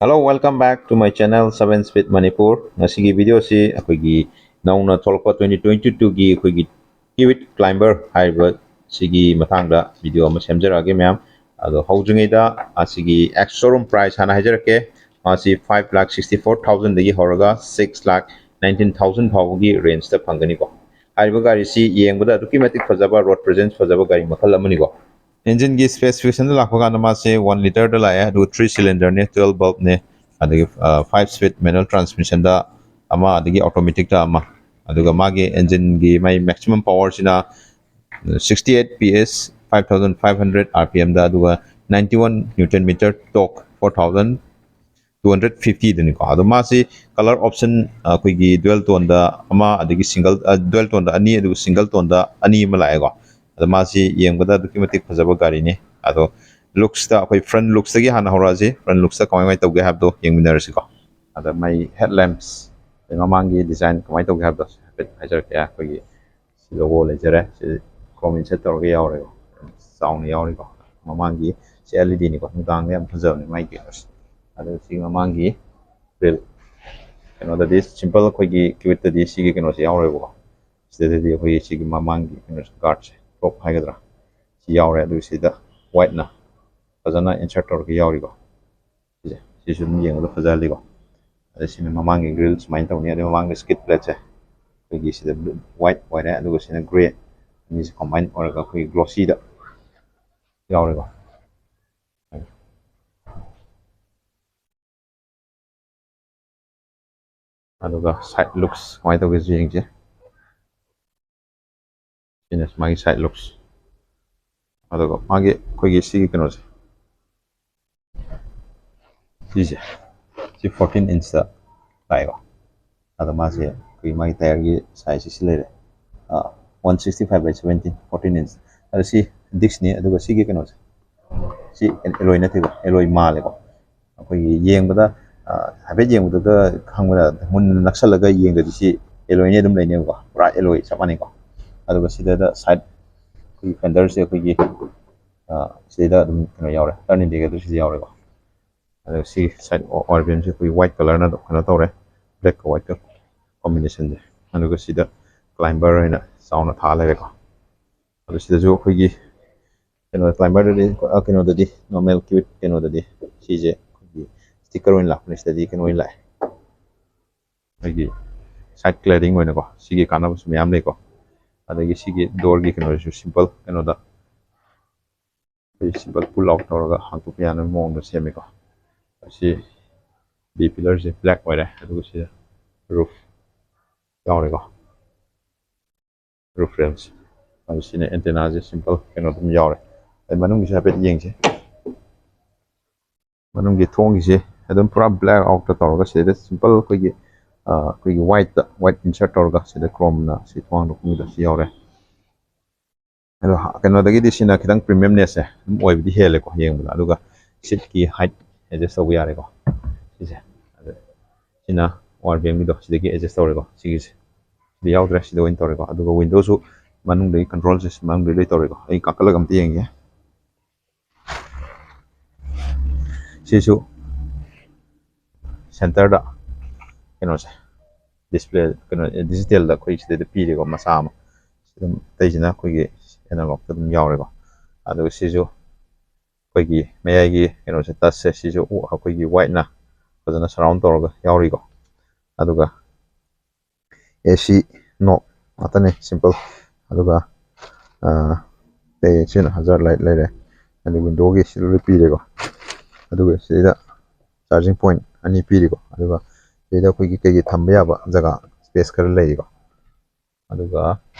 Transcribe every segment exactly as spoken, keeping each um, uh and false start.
Hello, welcome back to my channel, Seven Speed Manipur. ꯉꯁꯤꯒꯤ ꯚꯤꯗꯤꯑꯣꯁꯤ ꯑꯩꯈꯣꯏꯒꯤ ꯅꯧꯅ ꯊꯣꯛꯂꯛꯄ twenty twenty-twoꯒꯤ ꯑꯩꯈꯣꯏꯒꯤ Kiwit Climber ꯍꯥꯏꯔꯤꯕ ꯁꯤꯒꯤ ꯃꯇꯥꯡꯗ ꯚꯤꯗꯤꯑꯣ ꯑꯃ ꯁꯦꯝꯖꯔꯛꯑꯒꯦ ꯃꯌꯥꯝ꯫ ꯑꯗꯣ ꯍꯧꯗ꯭ꯔꯤꯉꯩꯗ ꯑꯁꯤꯒꯤ ex showroom price ꯍꯥꯟꯅ ꯍꯥꯏꯖꯔꯛꯀꯦ꯫ ꯃꯥꯁꯤ five lakh sixty four thousandꯗꯒꯤ ꯍꯧꯔꯒ six lakh nineteen thousand ꯐꯥꯎꯕꯒꯤ rangeꯇ ꯐꯪꯒꯅꯤꯀꯣ꯫ ꯍꯥꯏꯔꯤꯕ ꯒꯥꯔꯤꯁꯤ ꯌꯦꯡꯕꯗ ꯑꯗꯨꯛꯀꯤ ꯃꯇꯤꯛ ꯐꯖꯕ, road presence ꯐꯖꯕ ꯒꯥꯔꯤ ꯃꯈꯜ ꯑꯃꯅꯤꯀꯣ꯫ Engineꯒꯤ specificationꯗ ꯂꯥꯛꯄ ꯀꯥꯟꯗ ꯃꯥꯁꯦ one litreꯗ ꯂꯥꯛꯑꯦ, ꯑꯗꯨꯒ three cylinderꯅꯦ, twelve valveꯅꯦ, ꯑꯗꯒꯤ five speed manual transmissionꯗ ꯑꯃ, ꯑꯗꯒꯤ automaticꯇ ꯑꯃ꯫ ꯑꯗꯨꯒ ꯃꯥꯒꯤ engineꯒꯤ ꯃꯥꯒꯤ maximum powerꯁꯤꯅ sixty eight P S, five thousand five hundred R P Mꯗ, ꯑꯗꯨꯒ ninety one newton meter torque, four thousand two hundred fiftyꯗꯅꯤꯀꯣ꯫ ꯑꯗꯣ ꯃꯥꯁꯤ color option ꯑꯩꯈꯣꯏꯒꯤ dual toneꯗ ꯑꯃ, ꯑꯗꯒꯤ single, dual toneꯗ ꯑꯅꯤ, ꯑꯗꯨꯒ single toneꯗ ꯑꯅꯤ ꯑꯃ ꯂꯥꯛꯑꯦꯀꯣ꯫ ꯑꯗꯣ ꯃꯥꯁꯤ ꯌꯦꯡꯕꯗ ꯑꯗꯨꯛꯀꯤ ꯃꯇꯤꯛ ꯐꯖꯕ ꯒꯥꯔꯤꯅꯤ꯫ ꯑꯗꯣ looksꯇ ꯑꯩꯈꯣꯏ front looksꯇꯒꯤ ꯍꯥꯟꯅ ꯍꯧꯔꯛꯑꯁꯤ꯫ Front looksꯇ ꯀꯃꯥꯏ ꯀꯃꯥꯏꯅ ꯇꯧꯒꯦ ꯍꯥꯏꯕꯗꯣ ꯌꯦꯡꯃꯤꯟꯅꯔꯁꯤꯀꯣ꯫ ꯑꯗ ꯃꯩ headlamps, ꯑꯗꯩ ꯃꯃꯥꯡꯒꯤ design ꯀꯃꯥꯏꯅ ꯇꯧꯒꯦ ꯍꯥꯏꯕꯗꯣ ꯍꯥꯏꯐꯦꯠ ꯍꯥꯏꯖꯔꯛꯀꯦ꯫ ꯑꯩꯈꯣꯏꯒꯤ ꯁꯤ logo ꯂꯩꯖꯔꯦ꯫ ꯁꯤ chrome insert ꯇꯧꯔꯒ ꯌꯥꯎꯔꯦꯀꯣ꯫ ꯆꯥꯎꯅ ꯌꯥꯎꯔꯤꯀꯣ꯫ ꯃꯃꯥꯡꯒꯤ ꯁꯤ L E Dꯅꯤꯀꯣ꯫ ꯅꯨꯡꯗꯥꯡꯗ ꯌꯥꯝ ꯐꯖꯕꯅꯦ ꯃꯥꯒꯤ ꯀꯩꯅꯣꯁꯦ꯫ ꯑꯗꯨꯒ ꯁꯤ ꯃꯃꯥꯡꯒꯤ grill꯫ ꯀꯩꯅꯣꯗꯗꯤ simple ꯑꯩꯈꯣꯏꯒꯤ Kiwitꯇꯗꯤ ꯁꯤꯒꯤ ꯀꯩꯅꯣꯁꯦ ꯌꯥꯎꯔꯣꯏꯕꯀꯣ꯫ ꯁꯤꯗꯗꯤ ꯑꯩꯈꯣꯏꯒꯤ ꯁꯤꯒꯤ ꯃꯃꯥꯡꯒꯤ ꯀꯩꯅꯣꯁꯦ, guardꯁꯦ, top ꯍꯥꯏꯒꯗ꯭ꯔꯥ, ꯁꯤ ꯌꯥꯎꯔꯦ꯫ ꯑꯗꯨꯒ ꯁꯤꯗ whiteꯅ ꯐꯖꯅ insert ꯇꯧꯔꯒ ꯌꯥꯎꯔꯤꯀꯣ꯫ ꯁꯤꯁꯦ, ꯁꯤꯁꯨ ꯑꯗꯨꯝ ꯌꯦꯡꯕꯗ ꯐꯖꯍꯜꯂꯤꯀꯣ꯫ ꯑꯗꯩ ꯁꯤꯅ ꯃꯃꯥꯡꯒꯤ grill ꯁꯨꯃꯥꯏꯅ ꯇꯧꯅꯤ꯫ ꯑꯗꯩ ꯃꯃꯥꯡꯒꯤ skid plateꯁꯦ ꯑꯩꯈꯣꯏꯒꯤ ꯁꯤꯗ white ꯑꯣꯏꯔꯦ, ꯑꯗꯨꯒ ꯁꯤꯅ grey, ꯑꯅꯤꯁꯦ combine ꯑꯣꯏꯔꯒ ꯑꯩꯈꯣꯏꯒꯤ glossyꯗ ꯌꯥꯎꯔꯦꯀꯣ꯫ ꯑꯗꯨꯒ side looks ꯀꯃꯥꯏꯅ ꯇꯧꯒꯦꯁꯨ ꯌꯦꯡꯁꯦ꯫ ꯁꯤꯅ ꯃꯥꯒꯤ side looks꯫ ꯑꯗꯨꯒ ꯃꯥꯒꯤ ꯑꯩꯈꯣꯏꯒꯤ ꯁꯤꯒꯤ ꯀꯩꯅꯣꯁꯦ, ꯁꯤꯁꯦ, ꯁꯤ fourteen inchꯇ ꯂꯥꯛꯑꯦꯀꯣ꯫ ꯑꯗꯣ ꯃꯥꯁꯦ ꯑꯩꯈꯣꯏꯒꯤ ꯃꯥꯒꯤ tyreꯒꯤ sizeꯁꯦ ꯁꯤ ꯂꯩꯔꯦ, one sixty five by seventy, fourteen inch꯫ ꯑꯗꯣ ꯁꯤ discꯅꯤ꯫ ꯑꯗꯨꯒ ꯁꯤꯒꯤ ꯀꯩꯅꯣꯁꯦ, ꯁꯤ alloy ꯅꯠꯇꯦꯕ, alloy ꯃꯥꯜꯂꯦꯀꯣ꯫ ꯑꯩꯈꯣꯏꯒꯤ ꯌꯦꯡꯕꯗ, ꯍꯥꯏꯐꯦꯠ ꯌꯦꯡꯕꯗꯒ ꯈꯪꯕꯗ, ꯃꯨꯟꯅ ꯅꯛꯁꯜꯂꯒ ꯌꯦꯡꯗꯗꯤ ꯁꯤ alloyꯅꯤ ꯑꯗꯨꯝ ꯂꯩꯅꯦꯕꯀꯣ, ꯄꯨꯔꯥ alloy ꯆꯞ ꯃꯥꯟꯅꯩꯀꯣ꯫ ꯑꯗꯨꯒ ꯁꯤꯗ side ꯑꯩꯈꯣꯏꯒꯤ fenderꯁꯦ ꯑꯩꯈꯣꯏꯒꯤ ꯁꯤꯗ ꯑꯗꯨꯝ ꯀꯩꯅꯣ ꯌꯥꯎꯔꯦ, turn indicatorꯁꯤꯗ ꯌꯥꯎꯔꯦꯀꯣ꯫ ꯑꯗꯨꯒ ꯁꯤ ꯁꯥꯏꯠ ꯑꯣ ꯑꯥꯔ ꯕꯤ ꯑꯦꯝꯁꯦ ꯑꯩꯈꯣꯏ ꯋꯥꯏꯠ ꯀꯂꯔꯅ ꯀꯩꯅꯣ ꯇꯧꯔꯦ, ꯕ꯭ꯂꯦꯛꯀ ꯋꯥꯏꯠꯀ ꯀꯣꯝꯕꯤꯅꯦꯁꯟꯁꯦ꯫ ꯑꯗꯨꯒ ꯁꯤꯗ ꯀ꯭ꯂꯥꯏꯝꯕꯔ ꯍꯥꯏꯅ ꯆꯥꯎꯅ ꯊꯥ ꯂꯩꯔꯦꯀꯣ꯫ ꯑꯗꯨ ꯁꯤꯗꯁꯨ ꯑꯩꯈꯣꯏꯒꯤ ꯀꯩꯅꯣ ꯀ꯭ꯂꯥꯏꯝꯕꯔꯗꯗꯤ, ꯀꯩꯅꯣꯗꯗꯤ ꯅꯣꯔꯃꯦꯜ ꯀ꯭ꯌꯨꯠ ꯀꯩꯅꯣꯗꯗꯤ ꯁꯤꯁꯦ ꯑꯩꯈꯣꯏꯒꯤ ꯁ꯭ꯇꯤꯀꯔ ꯑꯣꯏꯅ ꯂꯥꯛꯄꯅꯤ, ꯁꯤꯗꯗꯤ ꯀꯩꯅꯣ ꯑꯣꯏꯅ ꯂꯥꯛꯑꯦ꯫ ꯑꯩꯈꯣꯏꯒꯤ ꯁꯥꯏꯠ ꯀ꯭ꯂꯦꯗꯤꯡ ꯑꯣꯏꯅꯀꯣ ꯁꯤꯒꯤ ꯀꯥꯟꯅꯕꯁꯨ ꯃꯌꯥꯝ ꯂꯩꯀꯣ꯫ ꯑꯗꯒꯤ ꯁꯤꯒꯤ ꯗꯣꯔꯒꯤ ꯀꯩꯅꯣꯁꯤꯁꯨ ꯁꯤꯝꯄꯜ ꯀꯩꯅꯣꯗ ꯑꯩꯈꯣꯏ ꯁꯤꯝꯄꯜ ꯄꯨꯜ ꯑꯥꯎꯠ ꯇꯧꯔꯒ ꯍꯥꯡꯗꯣꯛꯄ ꯌꯥꯅꯕ ꯃꯑꯣꯡꯗ ꯁꯦꯝꯃꯤꯀꯣ꯫ ꯑꯁꯤ ꯕꯤ ꯄꯤꯂꯔꯁꯦ ꯕ꯭ꯂꯦꯛ ꯑꯣꯏꯔꯦ, ꯑꯗꯨꯒ ꯁꯤꯗ ꯔꯨꯐ ꯌꯥꯎꯔꯦꯀꯣ, ꯔꯨꯐ ꯔꯦꯜꯁ꯫ ꯑꯗꯨ ꯁꯤꯅ ꯑꯦꯟꯇꯦꯅꯥꯁꯦ ꯁꯤꯝꯄꯜ ꯀꯩꯅꯣ ꯑꯗꯨꯝ ꯌꯥꯎꯔꯦ꯫ ꯑꯩ ꯃꯅꯨꯡꯒꯤꯁꯦ ꯍꯥꯏꯐꯦꯠ ꯌꯦꯡꯁꯦ꯫ ꯃꯅꯨꯡꯒꯤ ꯊꯣꯡꯒꯤꯁꯦ ꯑꯗꯨꯝ ꯄꯨꯔꯥ ꯕ꯭ꯂꯦꯛ ꯑꯥꯎꯠꯇ ꯇꯧꯔꯒ ꯁꯤꯗꯩꯗ ꯁꯤꯝꯄꯜ ꯑꯩꯈꯣꯏꯒꯤ ꯑꯩꯈꯣꯏꯒꯤ ꯋꯥꯏꯠꯇ, ꯋꯥꯏꯠ ꯏꯟꯁꯔꯠ ꯇꯧꯔꯒ ꯁꯤꯗ ꯀ꯭ꯔꯣꯝꯅ ꯁꯤ ꯊꯣꯡ ꯍꯥꯡꯗꯣꯛꯐꯝꯒꯤꯗ ꯁꯤ ꯌꯥꯎꯔꯦ꯫ ꯑꯗꯣ ꯀꯩꯅꯣꯗꯒꯤꯗꯤ ꯁꯤꯅ ꯈꯤꯇꯪ ꯄ꯭ꯔꯤꯃꯤꯌꯝꯅꯦꯁꯁꯦ ꯑꯗꯨꯝ ꯑꯣꯏꯕꯗꯤ ꯍꯦꯜꯂꯦꯀꯣ ꯌꯦꯡꯕꯗ꯫ ꯑꯗꯨꯒ ꯁꯤꯠꯀꯤ ꯍꯥꯏꯠ ꯑꯦꯗꯖꯁ ꯇꯧꯕ ꯌꯥꯔꯦꯀꯣ ꯁꯤꯁꯦ꯫ ꯑꯗ ꯁꯤꯅ ꯑꯣ ꯑꯥꯔ ꯕꯤ ꯑꯦꯝꯒꯤꯗꯣ ꯁꯤꯗꯒꯤ ꯑꯦꯗꯖꯁ ꯇꯧꯔꯦꯀꯣ꯫ ꯁꯤꯒꯤꯁꯦ ꯁꯤꯗꯤ ꯌꯥꯎꯗ꯭ꯔꯦ, ꯁꯤꯗ ꯑꯣꯏꯅ ꯇꯧꯔꯦꯀꯣ꯫ ꯑꯗꯨꯒ ꯋꯤꯟꯗꯣꯁꯨ ꯃꯅꯨꯡꯗꯒꯤ ꯀꯟꯇ꯭ꯔꯣꯜꯁꯦ ꯃꯅꯨꯡꯗꯒꯤ ꯂꯣꯏ ꯇꯧꯔꯦꯀꯣ꯫ ꯑꯩ ꯀꯥꯈꯠꯂꯒ ꯑꯝꯇ ꯌꯦꯡꯒꯦ꯫ ꯁꯤꯁꯨ ꯁꯦꯟꯇꯔꯗ ꯀꯩꯅꯣꯁꯦ, ꯗꯤꯁꯄ꯭ꯂꯦ ꯀꯩꯅꯣ, ꯗꯤꯖꯤꯇꯦꯜꯗ ꯑꯩꯈꯣꯏ ꯁꯤꯗꯩꯗ ꯄꯤꯔꯦꯀꯣ, ꯃꯆꯥ ꯑꯃ꯫ ꯑꯗꯨꯝ ꯑꯇꯩꯁꯤꯅ ꯑꯩꯈꯣꯏꯒꯤ ꯑꯦꯅꯥꯂꯣꯛꯇ ꯑꯗꯨꯝ ꯌꯥꯎꯔꯦꯀꯣ꯫ ꯑꯗꯨꯒ ꯁꯤꯁꯨ ꯑꯩꯈꯣꯏꯒꯤ ꯃꯌꯥꯏꯒꯤ ꯀꯩꯅꯣꯁꯦ, ꯇꯁꯁꯦ, ꯁꯤꯁꯨ ꯑꯩꯈꯣꯏꯒꯤ ꯋꯥꯏꯠꯅ ꯐꯖꯅ ꯁꯔꯥꯎꯟ ꯇꯧꯔꯒ ꯌꯥꯎꯔꯤꯀꯣ꯫ ꯑꯗꯨꯒ ꯑꯦ ꯁꯤ ꯅꯣꯕ ꯉꯥꯛꯇꯅꯦ, ꯁꯤꯝꯄꯜ꯫ ꯑꯗꯨꯒ ꯑꯇꯩ ꯁꯤꯅ ꯍꯖꯥꯔ ꯂꯥꯏꯠ ꯂꯩꯔꯦ, ꯑꯗꯩ ꯋꯤꯟꯗꯣꯒꯤ ꯁꯤꯗ ꯂꯣꯏ ꯄꯤꯔꯦꯀꯣ꯫ ꯑꯗꯨꯒ ꯁꯤꯗ ꯆꯥꯔꯖꯤꯡ ꯄꯣꯏꯟ ꯑꯅꯤ ꯄꯤꯔꯤꯀꯣ꯫ ꯑꯗꯨꯒ ꯁꯤꯗ ꯑꯩꯈꯣꯏꯒꯤ ꯀꯩꯒꯤ ꯊꯝꯕ ꯌꯥꯕ ꯖꯒꯥ, ꯁ꯭ꯄꯦꯁ ꯈꯔ ꯂꯩꯔꯤꯀꯣ꯫ ꯑꯗꯨꯒ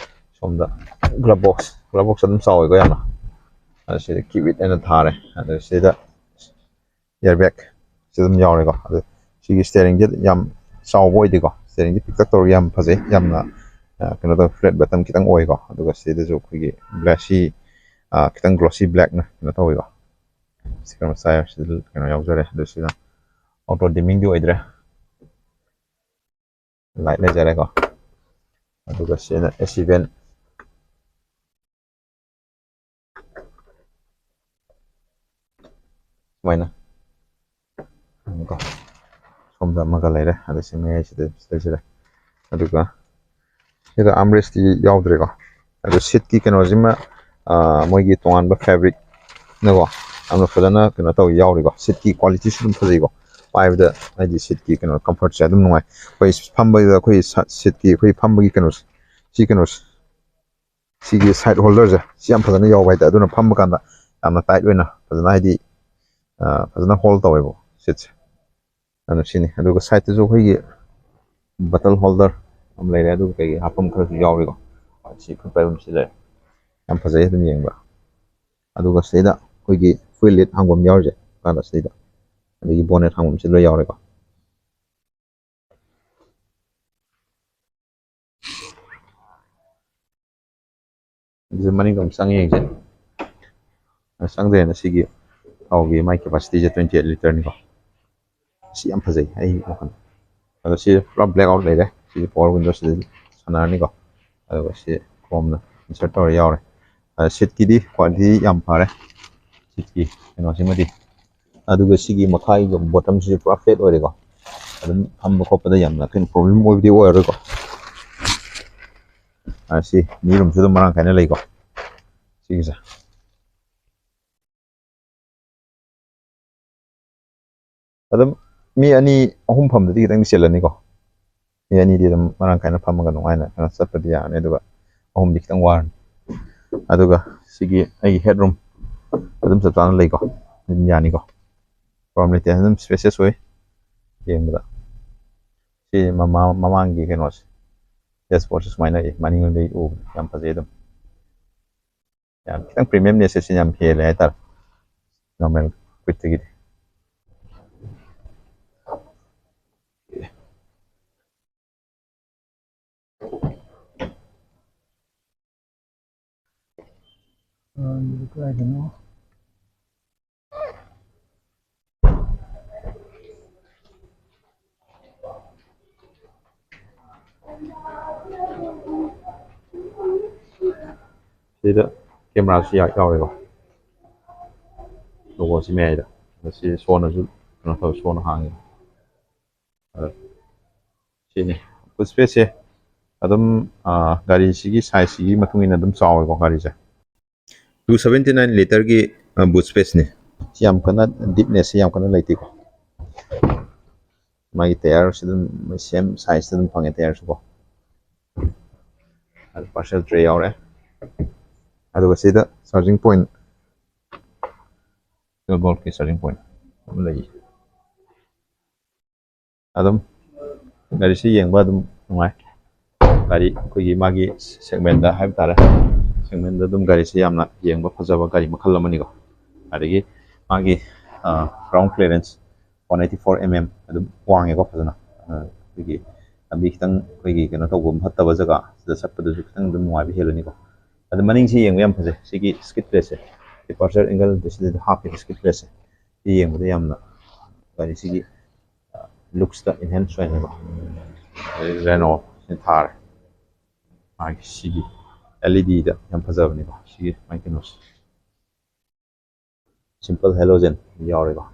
ꯁꯣꯝꯗ ꯒ꯭ꯂꯞ ꯕꯣꯛꯁ, ꯒ꯭ꯂꯞ ꯕꯣꯛꯁ ꯑꯗꯨꯝ ꯆꯥꯎꯋꯤꯀꯣ ꯌꯥꯝꯅ꯫ ꯑꯗꯨ ꯁꯤꯗ ꯀꯤꯞ ꯏꯠ ꯍꯥꯏꯅ ꯊꯥꯔꯦ꯫ ꯑꯗꯨ ꯁꯤꯗ ꯏꯌꯔꯕꯦꯒ ꯁꯤ ꯑꯗꯨꯝ ꯌꯥꯎꯔꯦꯀꯣ꯫ ꯑꯗꯨ ꯁꯤꯒꯤ ꯁ꯭ꯇꯤꯌꯔꯤꯡꯁꯦ ꯌꯥꯝ ꯆꯥꯎꯕ ꯑꯣꯏꯗꯦꯀꯣ, ꯁ꯭ꯇꯤꯌꯔꯤꯡꯁꯦ ꯄꯤꯛꯇꯛ ꯇꯧꯔꯒ ꯌꯥꯝ ꯐꯖꯩ, ꯌꯥꯝꯅ ꯀꯩꯅꯣ ꯇꯧꯋꯦ, ꯐ꯭ꯂꯦꯠ ꯕꯣꯇꯝ ꯈꯤꯇꯪ ꯑꯣꯏꯀꯣ꯫ ꯑꯗꯨꯒ ꯁꯤꯗꯁꯨ ꯑꯩꯈꯣꯏꯒꯤ ꯒ꯭ꯂꯥꯁꯤ, ꯈꯤꯇꯪ ꯒ꯭ꯂꯣꯁꯤ ꯕ꯭ꯂꯦꯛꯅ ꯀꯩꯅꯣ ꯇꯧꯋꯤꯀꯣ꯫ ꯁꯤ ꯀꯩꯅꯣ ꯃꯆꯥ ꯁꯤꯗ ꯀꯩꯅꯣ ꯌꯥꯎꯖꯔꯦ꯫ ꯑꯗꯨ ꯁꯤꯅ ꯑꯣꯇꯣ ꯗꯤꯝꯃꯤꯡꯗꯤ ꯑꯣꯏꯗ꯭ꯔꯦ, ꯂꯥꯏꯠ ꯂꯩꯖꯔꯦꯀꯣ꯫ ꯑꯗꯨꯒ ꯁꯤꯅ ꯑꯦ ꯁꯤ ꯚꯦꯟ ꯁꯨꯃꯥꯏꯅ ꯁꯣꯝꯗ ꯑꯃꯒ ꯂꯩꯔꯦ, ꯑꯗ ꯁꯤ ꯃꯌꯥꯏꯁꯤꯗ ꯁꯤ ꯂꯩꯖꯔꯦ꯫ ꯑꯗꯨꯒ ꯁꯤꯗ armrestꯇꯤ ꯌꯥꯎꯗ꯭ꯔꯦꯀꯣ꯫ ꯑꯗꯣ seatꯀꯤ ꯀꯩꯅꯣꯁꯤꯃ, ꯑꯥ, ꯃꯣꯏꯒꯤ ꯇꯣꯉꯥꯟꯕ fabricꯅꯀꯣ, ꯌꯥꯝꯅ ꯐꯖꯅ ꯀꯩꯅꯣ ꯇꯧ ꯌꯥꯎꯔꯤꯀꯣ꯫ Seatꯀꯤ qualityꯁꯨ ꯑꯗꯨꯝ ꯐꯖꯩꯀꯣ꯫ ꯄꯥꯏꯕꯗ ꯍꯥꯏꯗꯤ seatꯀꯤ ꯀꯩꯅꯣ comfortꯁꯦ ꯑꯗꯨꯝ ꯅꯨꯡꯉꯥꯏ꯫ ꯑꯩꯈꯣꯏ ꯐꯝꯕꯒꯤꯗ ꯑꯩꯈꯣꯏ ꯁ-, seatꯀꯤ ꯑꯩꯈꯣꯏ ꯐꯝꯕꯒꯤ ꯀꯩꯅꯣꯁꯦ, ꯁꯤ ꯀꯩꯅꯣꯁꯦ, ꯁꯤꯒꯤ side holderꯁꯦ, ꯁꯤ ꯌꯥꯝ ꯐꯖꯅ ꯌꯥꯎꯕ ꯍꯥꯏꯇꯥꯔꯦ꯫ ꯑꯗꯨꯅ ꯐꯝꯕ ꯀꯥꯟꯗ ꯌꯥꯝꯅ tight ꯑꯣꯏꯅ ꯐꯖꯅ ꯍꯥꯏꯗꯤ, ꯑꯥ, ꯐꯖꯅ hold ꯇꯧꯋꯦꯕ seatꯁꯦ꯫ ꯑꯗꯨ ꯁꯤꯅꯤ꯫ ꯑꯗꯨꯒ sideꯇꯁꯨ ꯑꯩꯈꯣꯏꯒꯤ bottle holder ꯑꯃ ꯂꯩꯔꯦ, ꯑꯗꯨꯒ ꯀꯩꯀꯩ ꯍꯥꯞꯐꯝ ꯈꯔꯁꯨ ꯌꯥꯎꯔꯤꯀꯣ꯫ ꯁꯤ ꯈꯨꯠ ꯄꯥꯏꯐꯝ ꯁꯤ ꯂꯩꯔꯦ, ꯌꯥꯝ ꯐꯖꯩ ꯑꯗꯨꯝ ꯌꯦꯡꯕ꯫ ꯑꯗꯨꯒ ꯁꯤꯗ ꯑꯩꯈꯣꯏꯒꯤ fuel lid ꯍꯥꯡꯐꯝ ꯌꯥꯎꯔꯤꯁꯦ, ꯀꯥꯟꯗ ꯁꯤꯗ, ꯑꯗꯒꯤ bonnet ꯍꯥꯡꯐꯝꯁꯤ ꯂꯣꯏ ꯌꯥꯎꯔꯦꯀꯣ꯫ ꯑꯗꯨꯁꯨ ꯃꯅꯤꯡꯗ ꯑꯃꯨꯛ ꯆꯪꯉ ꯌꯦꯡꯁꯦ꯫ ꯑ, ꯆꯪꯗ꯭ꯔꯦꯅ ꯁꯤꯒꯤ ꯊꯥꯎꯒꯤ ꯃꯥꯏ capacityꯁꯦ twenty eight literꯅꯤꯀꯣ꯫ ꯁꯤ ꯌꯥꯝ ꯐꯖꯩ ꯑꯩ ꯋꯥꯈꯜ꯫ ꯑꯗꯣ ꯁꯤ ꯄꯨꯔꯥ black out ꯂꯩꯔꯦ꯫ ꯁꯤꯁꯦ power window ꯁꯤꯗ ꯁꯥꯟꯅꯔꯅꯤꯀꯣ꯫ ꯑꯗꯨꯒ ꯁꯤ chromeꯅ insert ꯇꯧꯔ ꯌꯥꯎꯔꯦ꯫ ꯑꯗ seatꯀꯤꯗꯤ quality ꯌꯥꯝ ꯐꯔꯦ꯫ Seatꯀꯤ ꯀꯩꯅꯣꯁꯤꯃꯗꯤ꯫ ꯑꯗꯨꯒ ꯁꯤꯒꯤ ꯃꯈꯥꯒꯤ bottomꯁꯤꯁꯨ ꯄꯨꯔꯥ flat ꯑꯣꯏꯔꯦꯀꯣ꯫ ꯑꯗꯨꯝ ꯐꯝꯕ ꯈꯣꯠꯄꯗ ꯌꯥꯝꯅ ꯀꯩꯅꯣ problem ꯑꯣꯏꯕꯗꯤ ꯑꯣꯏꯔꯔꯣꯏꯀꯣ꯫ ꯑ, ꯁꯤ knee roomꯁꯨ ꯑꯗꯨꯝ ꯃꯔꯥꯡ ꯀꯥꯏꯅ ꯂꯩꯀꯣ꯫ ꯁꯤꯒꯤꯁꯦ꯫ ꯑꯗꯨꯝ ꯃꯤ ꯑꯅꯤ ꯑꯍꯨꯝ ꯐꯝꯕꯗꯤ ꯈꯤꯇꯪꯗꯤ ꯆꯤꯜꯂꯅꯤꯀꯣ꯫ ꯃꯤ ꯑꯅꯤꯗꯤ ꯑꯗꯨꯝ ꯃꯔꯥꯡ ꯀꯥꯏꯅ ꯐꯝꯃꯒ ꯅꯨꯡꯉꯥꯏꯅ ꯀꯩꯅꯣ ꯆꯠꯄꯗꯤ ꯌꯥꯔꯅꯤ, ꯑꯗꯨꯒ ꯑꯍꯨꯝꯗꯤ ꯈꯤꯇꯪ ꯋꯥꯔꯅꯤ꯫ ꯑꯗꯨꯒ ꯁꯤꯒꯤ ꯑꯩꯒꯤ headroom ꯑꯗꯨꯝ ꯆꯞ ꯆꯥꯅ ꯂꯩꯀꯣ, ꯑꯗꯨꯝ ꯌꯥꯅꯤꯀꯣ꯫ Problem ꯂꯩꯇꯦ, ꯑꯗꯨꯝ spacious ꯑꯣꯏ ꯌꯦꯡꯕꯗ꯫ ꯁꯤ ꯃꯃꯥ-, ꯃꯃꯥꯡꯒꯤ ꯀꯩꯅꯣꯁꯦ, dashboardꯁꯦ ꯁꯨꯃꯥꯏꯅ ꯂꯩ, ꯃꯅꯤꯡꯂꯣꯝꯗꯒꯤ ꯎꯕꯗ ꯌꯥꯝ ꯐꯖꯩ ꯑꯗꯨꯝ꯫ ꯌꯥꯝ ꯈꯤꯇꯪ premiumnessꯁꯦ ꯁꯤ ꯌꯥꯝ ꯍꯦꯜꯂꯦ ꯍꯥꯏꯇꯥꯔꯦ, normal Quidꯇꯒꯤꯗꯤ꯫ ꯑ, ꯀꯗꯥꯏꯗꯅꯣ? ꯁꯤꯗ cameraꯁꯨ ꯌꯥ-, ꯌꯥꯎꯋꯦꯀꯣ꯫ Logoꯁꯤ ꯃꯌꯥꯏꯗ꯫ ꯑꯗ ꯁꯤ ꯁꯣꯅꯁꯨ ꯀꯩꯅꯣ ꯇꯧꯋꯦ, ꯁꯣꯅ ꯍꯥꯡꯉꯦ꯫ ꯑꯗꯣ ꯁꯤꯅꯤ꯫ ꯕꯨꯠ ꯁ꯭ꯄꯦꯁꯁꯦ ꯑꯗꯨꯝ, ꯑꯥ, ꯒꯥꯔꯤꯁꯤꯒꯤ ꯁꯥꯏꯖꯁꯤꯒꯤ ꯃꯇꯨꯡ ꯏꯟꯅ ꯑꯗꯨꯝ ꯆꯥꯎꯋꯦꯀꯣ ꯒꯥꯔꯤꯁꯦ꯫ Two seventy nine ꯂꯤꯇꯔꯒꯤ ꯕꯨꯠ ꯁ꯭ꯄꯦꯁꯅꯤ꯫ ꯁꯤ ꯌꯥꯝ ꯀꯟꯅ, ꯗꯤꯞꯅꯦꯁꯁꯤ ꯌꯥꯝ ꯀꯟꯅ ꯂꯩꯇꯦꯀꯣ꯫ ꯃꯥꯒꯤ ꯇꯌꯥꯔꯁꯤ ꯑꯗꯨꯝ ꯁꯦꯝ ꯁꯥꯏꯖꯇ ꯑꯗꯨꯝ ꯐꯪꯉꯦ ꯇꯌꯥꯔꯁꯨꯀꯣ꯫ ꯑꯗꯨ ꯄꯥꯔꯁꯦꯜ ꯇ꯭ꯔꯦ ꯌꯥꯎꯔꯦ꯫ ꯑꯗꯨꯒ ꯁꯤꯗ ꯆꯥꯔꯖꯤꯡ ꯄꯣꯏꯟ, ꯇ꯭ꯋꯦꯜꯕ ꯚꯣꯜꯠꯀꯤ ꯆꯥꯔꯖꯤꯡ ꯄꯣꯏꯟ ꯑꯃ ꯂꯩ꯫ ꯑꯗꯨꯝ ꯒꯥꯔꯤꯁꯤ ꯌꯦꯡꯕ ꯑꯗꯨꯝ ꯅꯨꯡꯉꯥꯏ꯫ ꯒꯥꯔꯤ ꯑꯩꯈꯣꯏꯒꯤ ꯃꯥꯒꯤ ꯁꯦꯒꯃꯦꯟꯗ ꯍꯥꯏꯕ ꯇꯥꯔꯦ, ꯁꯦꯒꯃꯦꯟꯗ ꯑꯗꯨꯝ ꯒꯥꯔꯤꯁꯤ ꯌꯥꯝꯅ ꯌꯦꯡꯕ ꯐꯖꯕ ꯒꯥꯔꯤ ꯃꯈꯜ ꯑꯃꯅꯤꯀꯣ꯫ ꯑꯗꯒꯤ ꯃꯥꯒꯤ ground clearance one eighty four M M ꯑꯗꯨꯝ ꯋꯥꯡꯉꯦꯀꯣ ꯐꯖꯅ꯫ ꯑ, ꯑꯩꯈꯣꯏꯒꯤ ꯂꯝꯕꯤ ꯈꯤꯇꯪ ꯑꯩꯈꯣꯏꯒꯤ ꯀꯩꯅꯣ ꯇꯧꯕ ꯐꯠꯇꯕ ꯖꯒꯥ ꯁꯤꯗ ꯆꯠꯄꯗꯁꯨ ꯈꯤꯇꯪ ꯑꯗꯨꯝ ꯅꯨꯡꯉꯥꯏꯕ ꯍꯦꯜꯂꯅꯤꯀꯣ꯫ ꯑꯗ ꯃꯅꯤꯡꯁꯤ ꯌꯦꯡꯕ ꯌꯥꯝ ꯐꯖꯩ꯫ ꯁꯤꯒꯤ ꯁ꯭ꯀꯤꯠ ꯄ꯭ꯂꯦꯠꯁꯦ, ꯗꯤꯄꯥꯔꯆꯔ ꯑꯦꯡꯒꯜ ꯁꯤꯗ ꯍꯥꯞꯄꯤꯕ ꯁ꯭ꯀꯤꯠ ꯄ꯭ꯂꯦꯠꯁꯦ, ꯁꯤ ꯌꯦꯡꯕꯗ ꯌꯥꯝꯅ ꯒꯥꯔꯤꯁꯤꯒꯤ ꯂꯨꯛꯁꯇ ꯏꯟꯍꯦꯟꯁ ꯑꯣꯏꯍꯟꯕ꯫ ꯑꯗꯩ ꯔꯦꯅꯣ ꯁꯤ ꯊꯥꯔꯦ꯫ ꯃꯥꯒꯤ ꯁꯤꯒꯤ ꯑꯦꯜ ꯏ ꯗꯤꯗ ꯌꯥꯝ ꯐꯖꯕꯅꯤꯀꯣ ꯁꯤꯒꯤ ꯃꯥꯒꯤ ꯀꯩꯅꯣꯁꯦ꯫ ꯁꯤꯝꯄꯜ ꯍꯦꯂꯣꯖꯦꯟ ꯌꯥꯎꯔꯦꯀꯣ꯫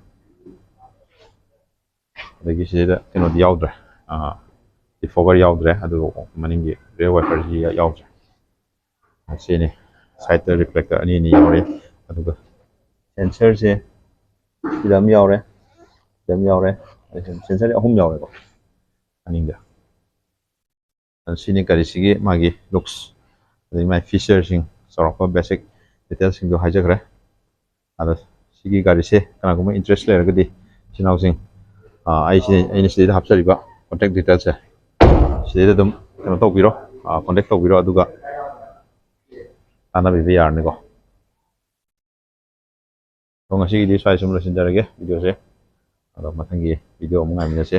ꯑꯗꯒꯤ ꯁꯤꯗ ꯀꯩꯅꯣꯗꯤ ꯌꯥꯎꯗ꯭ꯔꯦ, ꯗꯤꯐꯣꯒꯔ ꯌꯥꯎꯗ꯭ꯔꯦ, ꯑꯗꯨꯒ ꯃꯅꯤꯡꯒꯤ ꯔꯤꯌꯔ ꯋꯥꯏꯄꯔꯁꯤ ꯌꯥꯎꯗ꯭ꯔꯦ꯫ ꯁꯤꯅꯤ, ꯁꯥꯏꯠꯇ ꯔꯤꯐ꯭ꯂꯦꯛꯇꯔ ꯑꯅꯤ ꯑꯅꯤ ꯌꯥꯎꯔꯤ꯫ ꯑꯗꯨꯒ ꯁꯦꯟꯁꯔꯁꯦ ꯁꯤꯗ ꯑꯃ ꯌꯥꯎꯔꯦ, ꯁꯤꯗ ꯑꯃ ꯌꯥꯎꯔꯦ, ꯁꯦꯟꯁꯔ ꯑꯍꯨꯝ ꯌꯥꯎꯔꯦꯀꯣ ꯃꯅꯤꯡꯗ꯫ ꯑꯗꯨ ꯁꯤꯅꯤ ꯒꯥꯔꯤꯁꯤꯒꯤ ꯃꯥꯒꯤ ꯂꯨꯛꯁ, ꯑꯗꯩ ꯃꯥꯒꯤ ꯐꯤꯆꯔꯁꯤꯡ, ꯆꯥꯎꯔꯥꯛꯄ ꯕꯦꯁꯤꯛ ꯗꯤꯇꯦꯜꯁꯤꯡꯗꯣ ꯍꯥꯏꯖꯈ꯭ꯔꯦ꯫ ꯑꯗꯣ ꯁꯤꯒꯤ ꯒꯥꯔꯤꯁꯦ ꯀꯅꯥꯒꯨꯝꯕ ꯏꯟꯇꯔꯦꯁ ꯂꯩꯔꯒꯗꯤ, ꯏꯆꯤꯟ ꯏꯅꯥꯎꯁꯤꯡ, ꯑꯥ, ꯑꯩꯁꯤ, ꯑꯩꯅ ꯁꯤꯗꯩꯗ ꯍꯥꯞꯆꯔꯤꯕ ꯀꯣꯟꯇꯦꯛ ꯗꯤꯇꯦꯜꯁꯦ ꯁꯤꯗꯩꯗ ꯑꯗꯨꯝ ꯀꯩꯅꯣ ꯇꯧꯕꯤꯔꯣ, ꯑꯥ, ꯀꯣꯟꯇꯦꯛ ꯇꯧꯕꯤꯔꯣ, ꯑꯗꯨꯒ ꯇꯥꯟꯅꯕꯤꯕ ꯌꯥꯔꯅꯤꯀꯣ꯫ ꯑꯗꯣ ꯉꯁꯤꯒꯤꯗꯤ ꯁ꯭ꯋꯥꯏ ꯁꯨꯝ ꯂꯣꯏꯁꯤꯟꯖꯔꯒꯦ ꯚꯤꯗꯤꯑꯣꯁꯦ꯫ ꯑꯗꯣ ꯃꯊꯪꯒꯤ ꯚꯤꯗꯤꯑꯣ ꯑꯃꯨꯛ ꯉꯥꯏꯃꯤꯟꯅꯁꯦ꯫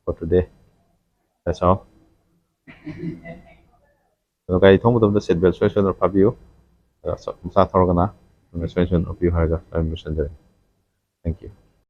For today, that's all. ꯑꯗꯣ ꯒꯥꯔꯤ ꯊꯧꯕ ꯃꯇꯝꯗ ꯁꯤꯠ ꯕꯦꯜ ꯁꯣꯏ ꯁꯣꯏꯗꯅ ꯐꯥꯕꯤꯌꯨ꯫ ꯑꯗꯣ ꯃꯆꯥ ꯊꯧꯔꯒꯅ ꯁꯣꯏ ꯁꯣꯏꯗꯅ ꯎꯞꯄꯤꯌꯨ ꯍꯥꯏꯔꯒ ꯑꯩ ꯂꯣꯏꯁꯤꯟꯖꯔꯒꯦ꯫ Thank you.